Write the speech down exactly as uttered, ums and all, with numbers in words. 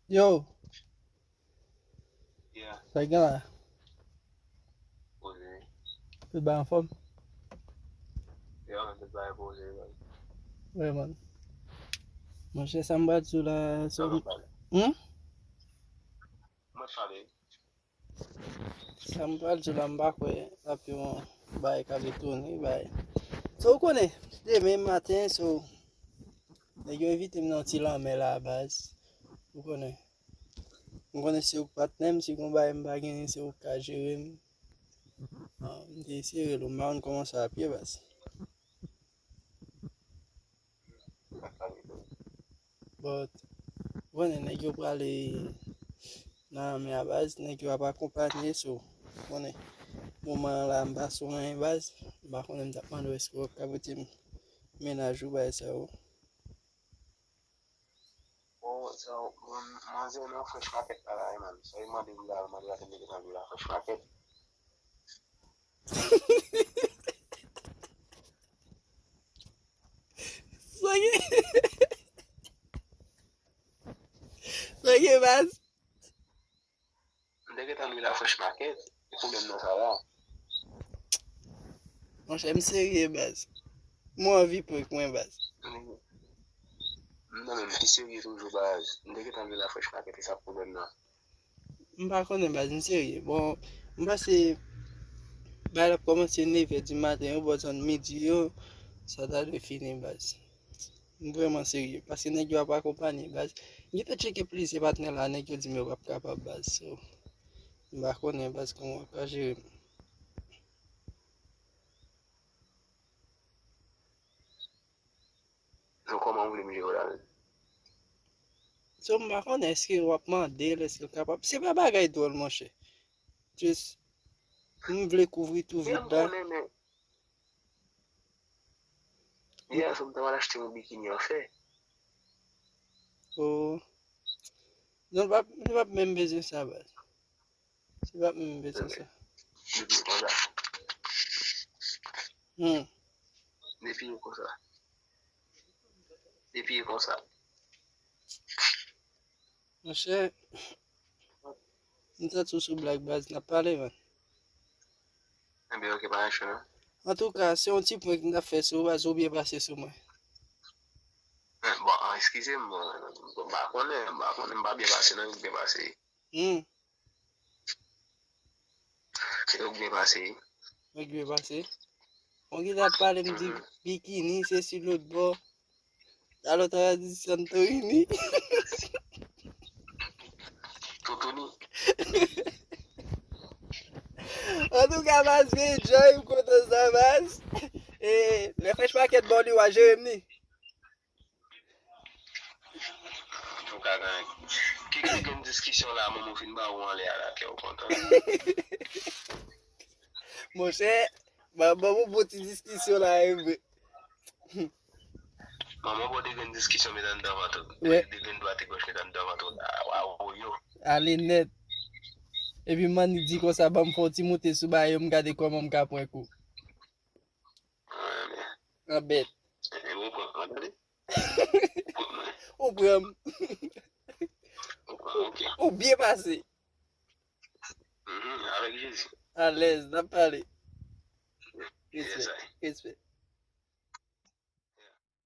Yo, yeah, sa k gen la? Poze. Tout bagay anfòm? Yeah, tout bagay poze, man. Wi, man. Monchè, sa m pral di w la, sa... Sa m pral... Hmm? Mwen pale. Sa m pral di w la, m pa kwè l ap yon bagay k ap retounen, bagay. So, ou konnen, demen maten, so, nèg yo envite m nan yon ti lanmè la, baz. Ou konnen. M konnen se ou k patnè m, si gon bagay m pa genyen, se ou k ka jere m. Ah, m te eseye rele w, m pa konn kòman sa ap ye, baz. But, ou konnen, nèg yo prale nan lanmè a, baz, nèg yo ap akonpanye, so, ou konnen, moman an la, m pa sou anyen, baz, m pa konnen, m t ap mande w èske w ap ka pote m mennaj ou, bagay sa yo. Oh, sa, man-, manzè nan Fresh Market la, la, man. Sa, li mande m la, mande la, te mete nan li la, Fresh Market. Sa gen, sa gen, baz. M te gentan li la Fresh Market, e pwoblèm nan sa la. Monchè, m serye, baz. Mwen anvi prank mwen, baz. Non, men m te serye toujou, baz. M te gentan li la Fresh Market, e sa pwoblèm nan. M pa konnen, baz, m serye. Bon, m panse bagay la ap kòmanse nevè di maten yo, bò zòn midi yo, sa ta dwe fini, baz. M vrèman serye, paske nèg yo ap akonpanye, baz. M gentan tcheke plizyè patnè la, nèg yo di m yo p ap kapab, baz. So, m pa konnen, baz, kòman w ap ka jere m. So, kòman w vle m jere w la menm? So, m pa konnen, èske w ap mande l, èske l kapab? Se pa bagay dwòl, monchè. Just, m vle kouvri tou vid la. Yè swa, m ta pral achte yon bikini anfè. Oh. Non, l p ap, li p ap menm bezwen sa, baz. Li p ap menm bezwen sa. Depi konsa. Hmm. Depi konsa. Depi konsa. Monchè, m santi w sou blag, baz, n ap pale, man. Ebyen, ok, pa gen cho, non. Antouka, se yon ti prank m t ap fè sou ou, baz, ou byen pase sou mwen. Eh, bon, ah, eskize m, bon, m pa konnen, m pa konnen, m pa byen pase, non, m byen pase. Hmm. Ou byen pase. Ou byen pase. Ou gentan ap pale m di bikini, se si lòt bò. Alò, ta di Santorini. Toutouni. Antouka, baz, m enjoy, m kontan sa, baz. E, lè Fresh Market ba w li, w a jere m li. Antouka, gen, ki, ki gen diskisyon la, manman fin ba ou anlè a la, kè w kontan. Monchè, ban, ban m yon bon ti diskisyon la, e vre. Manman ba w de grenn diskisyon, met anndan vant ou. Wi. De grenn dwat e gòch, met anndan vant ou. A, wa, wo, yo. Ale nèt. Epi Manny di konsa, ban m fè yon ti moute sou bagay yo, m gade kòman m ka pran kou. An bèt. Ou pran mwen, tande? Ou pran mwen. Ou pran m. Ou pran, ok. Ou byen pase. Mhm, avèk Jezi. Alèz, n ap pale. Yes, respè, I. Respè.